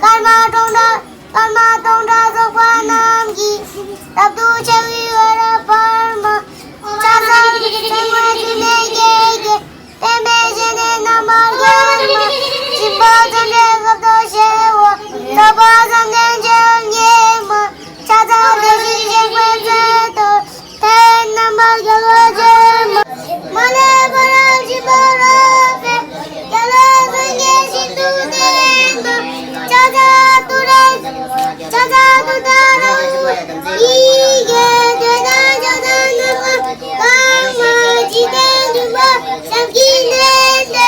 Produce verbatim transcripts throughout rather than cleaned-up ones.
སྐར་མ་སྟོང་ཕྲག་སྐར་མ་སྟོང་ཕྲག་རྫོགས་པ་རྣམས་ཀྱིས། རབ་ཏུ་ཕྱེ་བའི་འོད་རབ་འབར་མ། ཕྱག་འཚལ་ཚངས་པའི་འབྱུང་གནས་ཀྱི་རྒྱལ། པདྨའི་སྤྱན་ནི་རྣམ་པར་བརྒྱན་མ། སྲིན་པོ་ཙནྡྲའི་ཁབ་ཏུ་བཞེས་པ། ཟབ་པ་ཙནྡན་ཆེ་ཡང་ཉེ་མ། ཕྱག་འཚལ་བདེ་གཤེགས་གཤེགས་པའི་ཚལ་དུ། མཐའ་ཡས་རྣམ་པར་རྒྱལ་བ་ཆེན་པོ། མ་ལས་ཕ་རོལ་ཕྱིན་པ་རབ་སྤེལ། རྒྱལ་བའི་སངས་རྒྱས་ཞིང་དུ་བསྟན་མ། ཕྱག་འཚལ་ཏུ་རེ། ཕྱག་འཚལ་ཏུཏྟཱ་ར་ཧཱུྃ། ཡི་གེ་བརྗོད་དང་ཕྱག་བྱ་རྣམ་པར་དག་མ། འཇིག་རྟེན་འདུན་པ་ཞབས་ཀྱིས་མནན་ཏེ།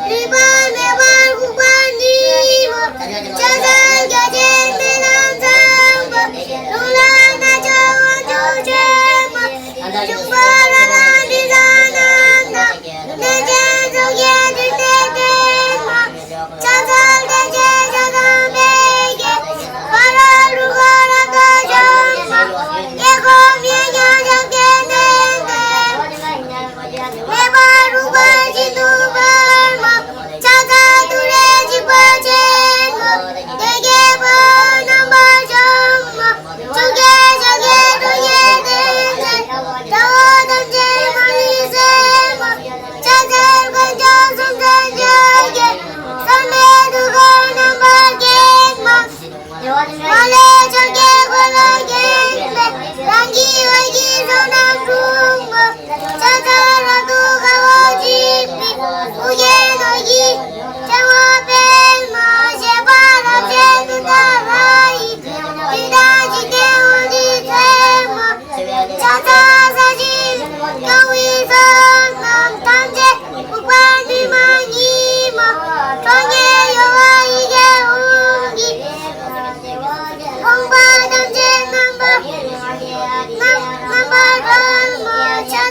རིག་པ་མེད་པར་འགུགས་པར་ནུས་པ། ཕྱག་འཚལ་རྒྱ་ཆེན་དེ་དང་ཚངས་པ། གདུང་ལ་རྣམ་དབྱེ་དབང་ཕྱུག་ཆེན་པོ། འབྱུང་པོ་ལྷ་དང་དྲི་ཟ་རྣམས་དང་། གནོད་སྦྱིན་ཚོགས་ཀྱིས་མདུན་དུ་བསྟོད་མ། ཕྱག་འཚལ་རྡོ་རྗེ་ཞལ་དང་དཔལ་གྱི། ཕ་རོལ་ཕྲུ་གུ་རབ་ཏུ་འཇོམས་མ། སྐྱེ་སྒོ་མེད་ཀྱང་ཞབས་ཀྱིས་མནན་ཏེ། མེ་འབར་འཁྲུགས་པ་ཤིན་ཏུ་འབར་མ། ཕྱག་འཚལ་ཏུ་རེ་འཇིགས་པ་ཆེན་པོ། གདོན་བགེགས་དཔའ་བོས་རྣམ་པར་འཇོམས་མ། ཆུ་སྐྱེས་ཞག་སྐྱེས་ཀླུ་རྒྱལ་བསྟན་ཏེ། དགྲ་བོ་ཐམས་ཅད་མ་ལུས་གསོད་མ། ཕྱག་འཚལ་དཀོན་མཆོག་གསུམ་མཚོན་ཆོས་ཀྱི། མཚམས་མེད་ཐུགས་ཀར་རྣམ་པར་བསྐྱེད་མ། མ་ལུས་ཕྱོགས་ཀྱི་འཁོར་ལོས་བརྒྱན་པའི། རང་བཞིན་འོད་ཀྱི་ཚོགས་རྣམས་དྲུག་མ། ཕྱག་འཚལ་རབ་ཏུ་དཀར་པོ་འཇིགས་པའི། དབུ་རྒྱན་ནོར་གྱི་ཕྲེང་བ་སྤེལ་མ། བཞད་པ་རབ་བརྒྱན་ཏུཏྟཱ་ར་ཡིས། འཇིག་རྟེན་འཇིག་རྟེན་དབང་བསྡུད་མཛད་མ། ཕྱག་འཚལ་ས་གཞི་སྐྱོང་བའི་ཚོགས་རྣམས་ཐམས་ཅད། འགུགས་པར་ནུས་མ་ཉིད་མ། ཁྲོ་གཉེར་གཡོ་བ་ཡི་གེ་འོད་ཀྱིས། ཕོངས་པ་ཐམས་ཅད་རྣམ་པར་རྣམ་རྣམ་པར་སྒྲོལ་མ། ཕྱག་འཚལ་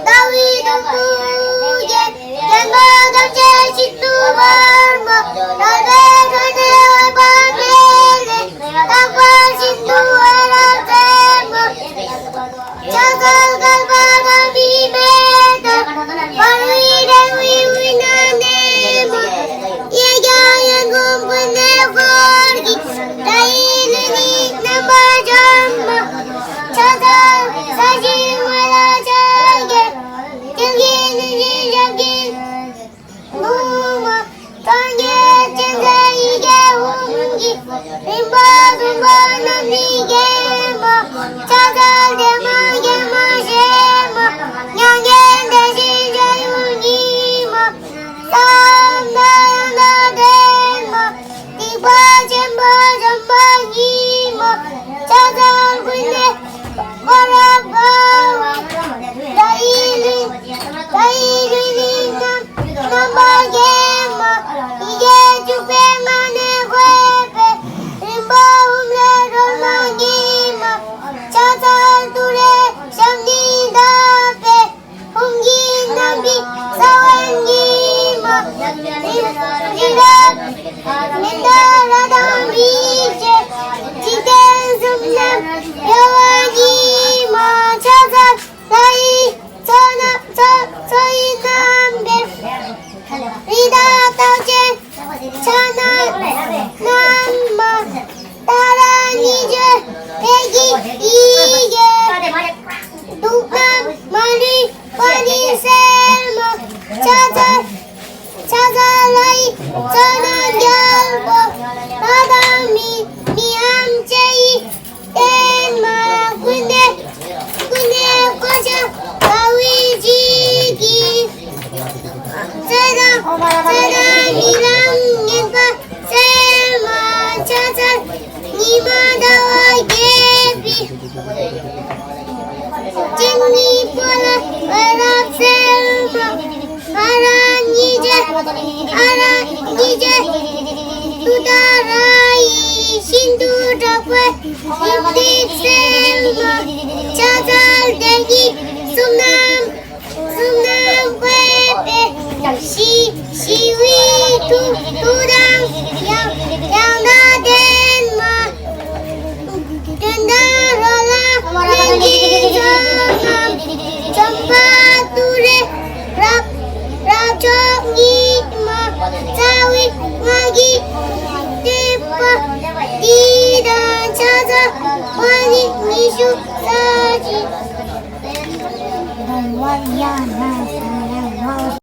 ཟླ་བའི་དུམ་བུས་བརྒྱན། བརྒྱན་པ་ཐམས་ཅད་ཤིན་ཏུ་འབར་མ། རལ་པའི་ཁྲོད་ནས་འོད་དཔག་མེད་ལས། རྟག་པར་ཤིན་ཏུ་འོད་རབ་མཛད་མ། ཕྱག་འཚལ་བསྐལ་པ་གྲངས་མེད་མེད་དུ། འབར་བའི་ཕྲེང་བའི་དབུས་ན་གནས་མ། གཡས་བརྐྱང་གཡོན་བསྐུམ་ཀུན་ནས་བསྐོར་གྱིས། དགྲ་ཡི་ལུས་ནི་རྣམ་པར་འཇོམས་མ། ཕྱག་འཚལ་ས་གཞིའི་ངོས་ལ་ཕྱག་གཡས། མཐིལ་གྱིས་བསྣུན་ཅིང་ཞབས་ཀྱིས། ནུ་མ། སངས་རྒྱས་སྤྱན་རས་ཡི་གེ་འོད་ཀྱིས། རིམ་པ་བདུན་པ་རྣམ་སྨིན་སྐྱེད་མ། ཕྱག་འཚལ་བདེ་མ་དགེ་མ་ཞེས་མ། མྱ་ངན་འདས་ཞི་བྱ་ཡུལ་ཉིད་མ། ས་འམ་ད་ཡང་དག་ལྡན་མ། སྡིག་པ་ཆེན་པོ་འཇོམས་པ་ཉིད་མ། ཕྱག་འཚལ་ཀུན་ནས་འཁོར་བ་སྤངས་པ། དགྲ་ཡི་ལུས་དགྲ་ཡི་ལུས་ནི་རྣམ་རྣམ་པར་བརྒྱན་མ། ཡི་གེ་བཅུ་པའི་ངག་ནི་བཀོད་པའི། རིམ་པ་འབུམ་ལས་སྒྲོལ་མ་ཉིད་མ། ཕྱག་འཚལ་ཏུ་རེའི་ཞབས་ནི་བརྡབས་པའི། ཧཱུྃ་གི་རྣམ་པའི་ས་བོན་ཉིད་མ། རི་རབ་མནྡ་ར་དང་མི་མཇེད། འཇིག་རྟེན་གསུམ་རྣམས་གཡོ་བ་ཉིད་མ། ཕྱག་འཚལ་ལྷ་ཡི་ཚོགས་རྣམས་ཚོགས་ཚོགས་ཡི་རྣམ་པའི། རི་དྭགས་རྟགས་ཅན་ཕྱག་ན་བསྣམས་མ། ཏཱ་ར་གཉིས་བརྗོད་འཕྲལ་གྱི་ཡི་གེ། དུག་རྣམས་མ་ལུས་པ་ནི་སེལ་མ། ཕྱག་འཚལ་ཕྱག་འཚལ་ལྷ་ཡི་ཚོགས་རྣམས་རྒྱལ་པོ། ལྷ་དང་མི་མི་འམ་ཅི་ཡིས་བསྟེན་མ། ཀུན་ནས་ཀུན་ནས་བསྐོར་ཞིང་དགའ་བའི་བརྗིད་ཀྱིས། ཚེ་དང་ཚེ་དང་མི་ལང་ངན་པ་སེལ་མ། ཕྱག་འཚལ་ཉི་མ་ཟླ་བ་རྒྱས་པའི། སྤྱན་ནི་སྤོ་ལ་འོད་རབ་གསལ་མ། ཧ་ར་གཉིས་བརྗོད་ཧ་ར་གཉིས་བརྗོད་ཏུཏྟཱ་ར་ཡིས། ཤིན་ཏུ་དྲག་པོའི་རིམས་ནད་སེལ་མ། ཕྱག་འཚལ་ལྡན་གྱི་གཟུགས་རྣམས་གཟུགས་རྣམས་བཀོད་པའི། ཞི་ཞི་བའི་མཐུ་མཐུ་དང་ཡང་ཡང་དག་ལྡན་མ། གདོན་དང་རོ་ལངས་གནོད་སྦྱིན་ཚོགས་རྣམས། འཇོམས་པ་ཏུ་རེ་རབ་རབ་མཆོག་ཉིད་མ། རྩ་བའི་སྔགས་ཀྱི་བསྟོད་ ཡ་ན་